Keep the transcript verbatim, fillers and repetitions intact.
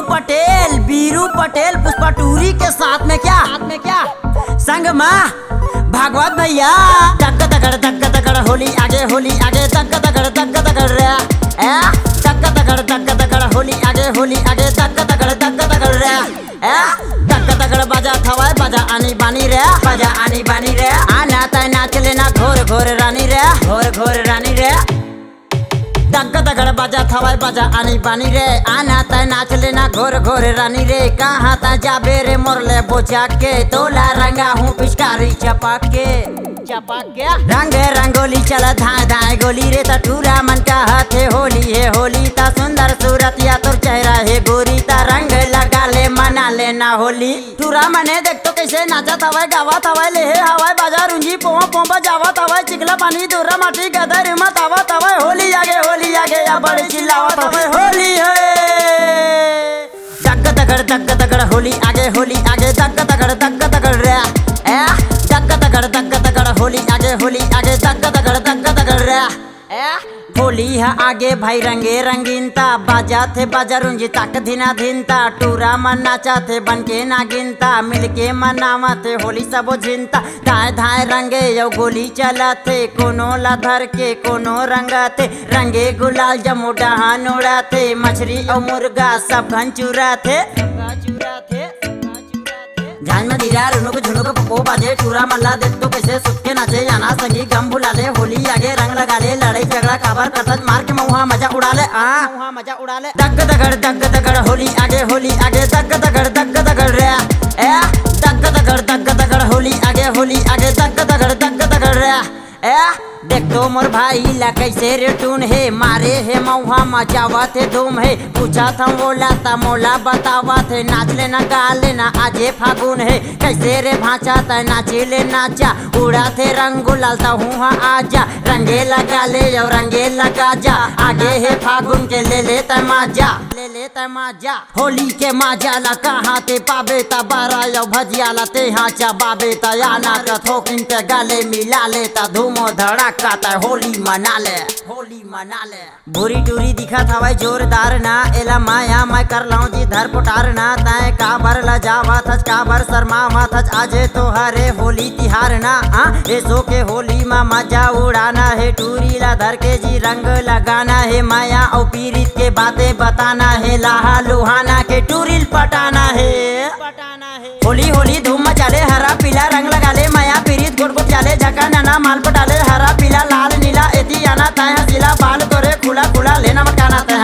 पटेल, बीरू पटेल, पुष्पा टूरी के साथ में क्या, साथ में क्या, संग मा भागवत भैया। दग दगड़ दग दगड़ होली आगे, होली आगे, दग दगड़ दग दगड़ रे। ए, दग दगड़ दग दगड़ होली आगे, होली आगे, दग दगड़ दग दगड़ रे। ए, दग दगड़ बजात हवय बाजा आनी बानी रे, बाजा आनी बानी रे। आना तय नाच लेना घोर घोर रानी रे, घोर घोर रानी रे। दग दगड़ बजात हवय बाजा आनी बानी रे। आना तय नाच लेना घोर घोर रानी रे। कहाँ तय जाबे रे मोर ले बोचा के, तोला रंगा हूँ पिचकारी चपक के, चपक के। रंग रंगोली चला धाय धाय गोली रे। त टूरा मन कहत हे होली हे होली, त सुंदर सूरत या तोर चेहरा हे गोरी, त रंग लगा ले मना लेना होली। टूरा मने देख तो कैसे नाचत हवय, गावत हवय, लेहे हवय बाजा रुंजी, पोंवा पोंवा बजावत हवय, चिखला पानी दोरा माटी गदर मत आवत हवय। होली आगे, होली आगे, या बड़े चिल्लावत हवय, होली है। दग दगड़ दग दगड़ होली आगे, होली आगे, दग दगड़ दग दगड़ रे। ए, दग दगड़ दग दगड़ होली आगे, होली आगे, दग दगड़ दग दगड़ रे। ए, होली ह आगे भाई रंगे रंगीन ता, बाजात हे बाजा रुंजी तक धिना धिन ता, टूरा मन नाचत हे बन के नागिन ता, मिलके मनावत हे होली सबो झिन ता। धाय धाय रंगे अउ गोली चलत हे, कोनो ला धर के कोनो रंगत हे, रंगे गुलाल जम्मो डहान उड़त हे, मछरी अउ मुर्गा सब घन चुरत हे। झांझ मजीरा रुनुक झुनुक पप्पो बाजे, टूरा मन ला देख तो कैसे सुत के नाचे। आना संगी गम भुला ले, होली आगे रंग लगा ले, लड़ाई झगड़ा काबर करथच, मार के मउहा मजा उड़ा ले। आ मउहा मजा उड़ा ले। दग दगड़ दग दगड़ होली आगे, होली आगे, दग दगड़ दग दगड़ रे। ए, दग दगड़ दग दगड़ होली आगे, होली आगे, दग दगड़ दग दगड़ रे। ए, देख तो मोर भाई ला कैसे रे टून हे, मारे हे मउहा मचावत हे धूम हे। पूछत हंव ओला त मोला बतावत हे, नाच लेना गा लेना आजे फागुन हे। कैसे रे भांचा तय नाची ले नाचा, उड़ात हे रंग गुलाल त हुआ आजा। रंगे लगा ले अउ रंगे लगा जा, आगे हे फागुन के ले ले तय माजा, ले ले तय माजा। होली के माजा ला कहाँ ते पाबे त बारा अउ भजिया ला ते हाँ चबाबे त आना का थोकिन ते गले मिला ले त धूमो धड़ाका त होली मना ले, होली मना ले। भूरी टूरी दिखत हवय जोरदार ना, एला माया मैं कर लौं जी धर पोटार ना। तैं काबर ल जावत हच, काबर शर्मावत हच, आजे तो हरे होली तिहार ना। हाँ, एसो के होली म मजा उड़ाना हे, टूरी ला धर के जी रंग लगाना हे, माया अउ पीरित के बातें बताना हे, लाहा लुहाना के टूरी ल पटाना हे। होली होली धूम मचा ले, हरा पीला रंग लगा ले, माया पीरित गोट गोट जाले, झका नना माल पटा ले, हरा पीला लाल नीला एती आना, तैं हसीला बाल तोरे खुला खुला लेना मकाना तैं।